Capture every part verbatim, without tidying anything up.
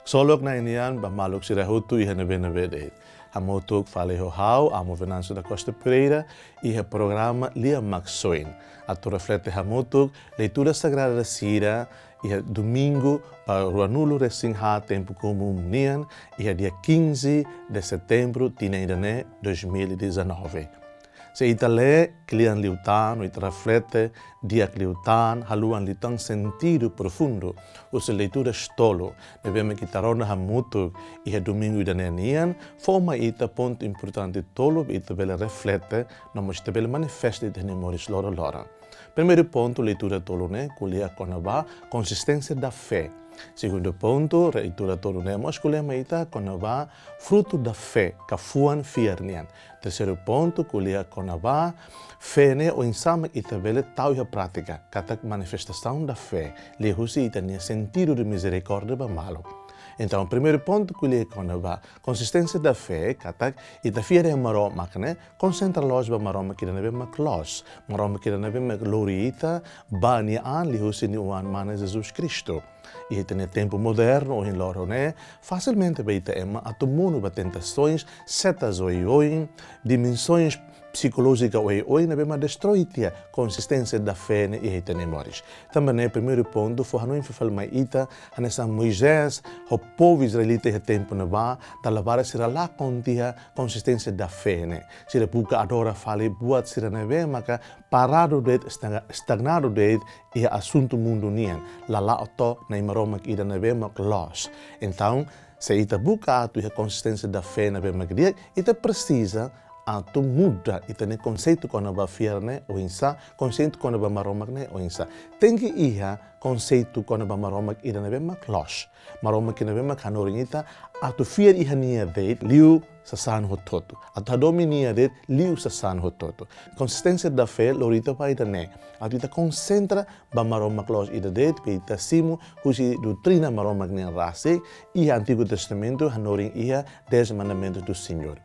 Ksolok Na'i nian ba maluk sira hotu iha ne'ebé-ne'ebé de'it. Hamutuk fali ho ha'u, Amo Venâncio da Costa Pereira, iha programa Lia Maksoin. Atu reflete hamutuk leitura sagrada sira iha domingu ba ruanulu-resin-haat tempu komún nian, iha dia quinze de setembro, tinan ida-ne'e, dois mil e dezanove. Se ita lee kle'an liután, no ita reflete di'ak liután, haluha liután sentidu profundu husi leitura tolu ne'ebé mak ita rona hamutuk iha domingu ida-ne'e nian, fó mai ita pontu importante tolu ba ita bele reflete, no mós ita bele manifesta iha ita-nia moris loroloron. Primeiru pontu, leitura tolu ne'e ko'alia kona-ba consistência da fé. Segundu pontu, leitura tolu ne'e mós ko'alia mai ita kona-ba fruto da fé, ka fuan fiar nian. Terseiru pontu, ko'alia kona-ba fé ne'e oinsá mak ita bele tau iha prátika, katak manifestação da fé, liuhusi ita-nia sentido de misericórdia ba malu. Entaun, primeiru pontu, ko'alia kona-ba consistência da fé, katak ita fiar iha Maromak ne'e, konsentra loos ba Maromak ida ne'ebé mak loos, Maromak ida ne'ebé mak lori ita ba nia an liuhusi nia Oan-Mane Jesus Kristu. Iha ita-nia tempu modernu ohin loron ne'e, fasilmente ba ita ema atu monu ba tentasoens, setas oioin, dimensoens psikolójika oioin ne'ebé mak destroi tiha consistência da fé ne'e iha ita-nia moris. Tanba ne'e primeiru pontu fó hanoin fali mai ita, hanesan Moisés ho povu israelita iha tempu ne'ebá, dala barak sira lakon tiha consistência da fé ne'e. Sira buka adora fali buat sira ne'ebé maka paradu de'it, estagna-, estagnadu de'it iha asuntu mundu nian. La la'o to'o Na'i Maromak ida ne'ebé mak loos. Entaun, se ita buka atu iha consistência da fé ne'ebé mak di'ak, ita presiza atu muda ita-nia konseitu kona-ba fiar ne'e oinsá, konseitu kona-ba Maromak ne'e oinsá. Tenke iha konseitu kona-ba Maromak ida ne'ebé mak loos. Maromak ida ne'ebé mak hanorin ita atu fiar iha nia de'it liu sasán hotu-hotu. Atu hadomi nia de'it liu sasán hotu-hotu. Consistência da fé lori ita ba ida-ne'e. Atu ita konsentra ba Maromak loos ida de'it, ba ita simu husi doutrina Maromak nian rasik, iha Antigu Testamentu hanorin iha Dez Mandamentos do Senhor.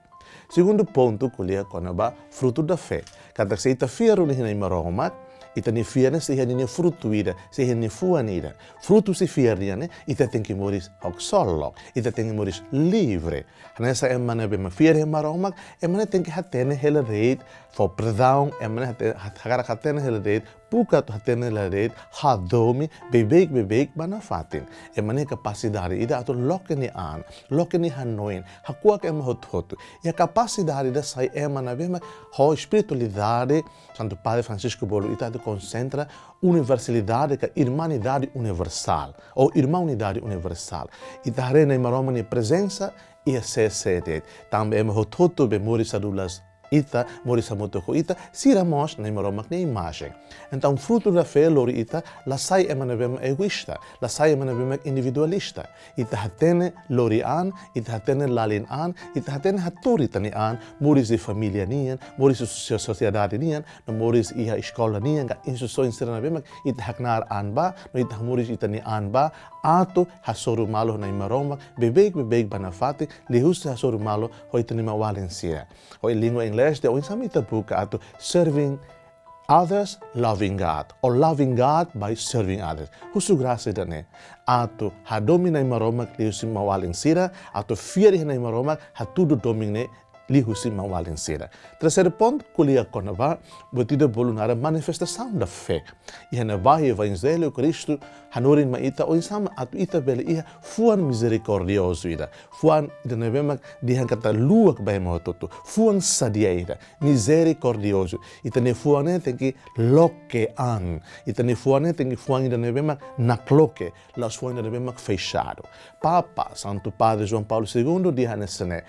Segundu pontu ko'alia kona-ba fruto da fé. Katak se ita fiar duni iha Na'i Maromak, ita-nia fiar ne'e sei iha ninia frutu ida, sei iha ninia fuan ida. Frutu husi fiar nian ne'e, ita tenke moris haksolok, ita tenke moris livre. Hanesan ema ne'ebé mak fiar iha Maromak, ema ne'e tenke hatene hela de'it, fó perdaun, ema ne'e hate-, hat-, hakarak hatene hela de'it, buka atu hatene hela de'it, hadomi beibeik-beibeik ba nafatin. Ema nia kapasidade ida atu loke nia an, loke nia hanoin, hakuak ema hotu-hotu. Iha kapasidade ida sai ema ne'ebé mak ho espiritualidade, Santu Padre Francisco bolu ita atu konsentra universalidade ka irmanidade universál, ou irmanidade universál. Ita haree Na'i Maromak nia prezensa iha sé-sé de'it. Tanba ema hotu-hotu be moris hadulas ita, moris hamutuk ho ita, sira mós Na'i Maromak nia imajen. Entaun, fruto da fé lori ita la sai ema ne'ebé mak egoísta, la sai ema ne'ebé mak individualista. Ita hatene lori an, ita hatene lalin an, ita hatene hatuur ita-nia an, moris iha família nian, moris iha sosia-, sosiedade nian, no moris iha eskola nian, ka instituisaun sira ne'ebé mak ita haknaar an ba, no ita moris ita-nia an ba, atu hasoru malu Na'i Maromak, beibeik-beibeik ba nafatin, liuhusi hasoru malu ho ita-nia maun-alin sira. Ho língua inglés dehan oinsá mak ita buka atu serving others, loving God, ou loving God by serving others. Husu grasa ida-ne'e, atu hadomi Na'i Maromak liuhusi maun-alin sira, atu fiar iha Na'i Maromak, hatudu domin ne'e liuhusi maun-alin sira. Terseiru pontu, ko'alia kona-ba buat ida bolu naran manifestação da fé. Iha ne'ebá iha Evanjellu Kristu hanorin mai ita oinsá mak atu ita bele iha fuan mizerikordiozu ida. Fuan ida ne'ebé mak dehan katak luak ba ema hotu-hotu. Fuan sadia ida, mizerikordiozu. Ita-nia fuan ne'e tenke loke an. Ita-nia fuan ne'e tenke fuan ida ne'ebé mak nakloke, la'ós fuan ida ne'ebé mak fechadu. Papa, Santu Padre João Paulo Segundo dehan hanesan ne'e: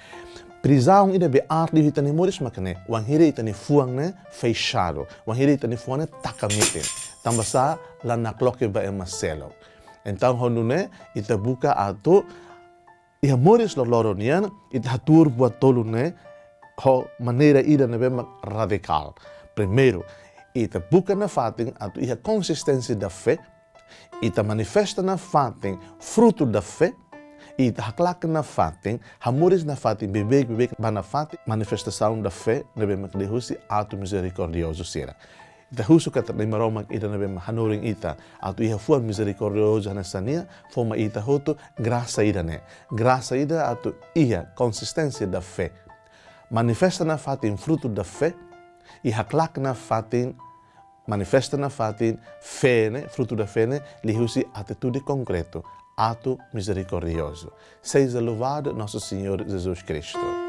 prizaun ida be aat liu iha ita-nia moris mak ne'e, wainhira ita-nia fuan ne'e fechadu, wainhira ita-nia fuan ne'e taka metin. Tanba sá? La nakloke ba ema seluk. Entaun, ho nune'e, ita buka atu iha moris loroloron nian, ita hatuur buat tolu ne'e ho maneira ida ne'ebé mak radikál. Primeiru, ita buka nafatin atu iha consistência da fé, ita manifesta nafatin fruto da fé, ita haklaken nafatin, hamoris nafatin, beibeik-beibeik ba nafatin, manifestação da fé ne'ebé mak liuhusi atu mizerikordiozu sira. Ita husu katak Nai Maromak ida ne'ebé mak hanorin ita atu iha fuan mizerikordiozu hanesan nia, fó mai ita hotu grasa ida-ne'e. Grasa ida atu iha konsisténsia da fé. Manifesta nafatin fruto da fé, i haklaken nafatin, manifesta nafatin fé ne'e, fruto da fé ne'e, liuhusi atitude konkretu, atu mizerikordiozu. Seja louvado Nosso Senhor Jesus Cristo.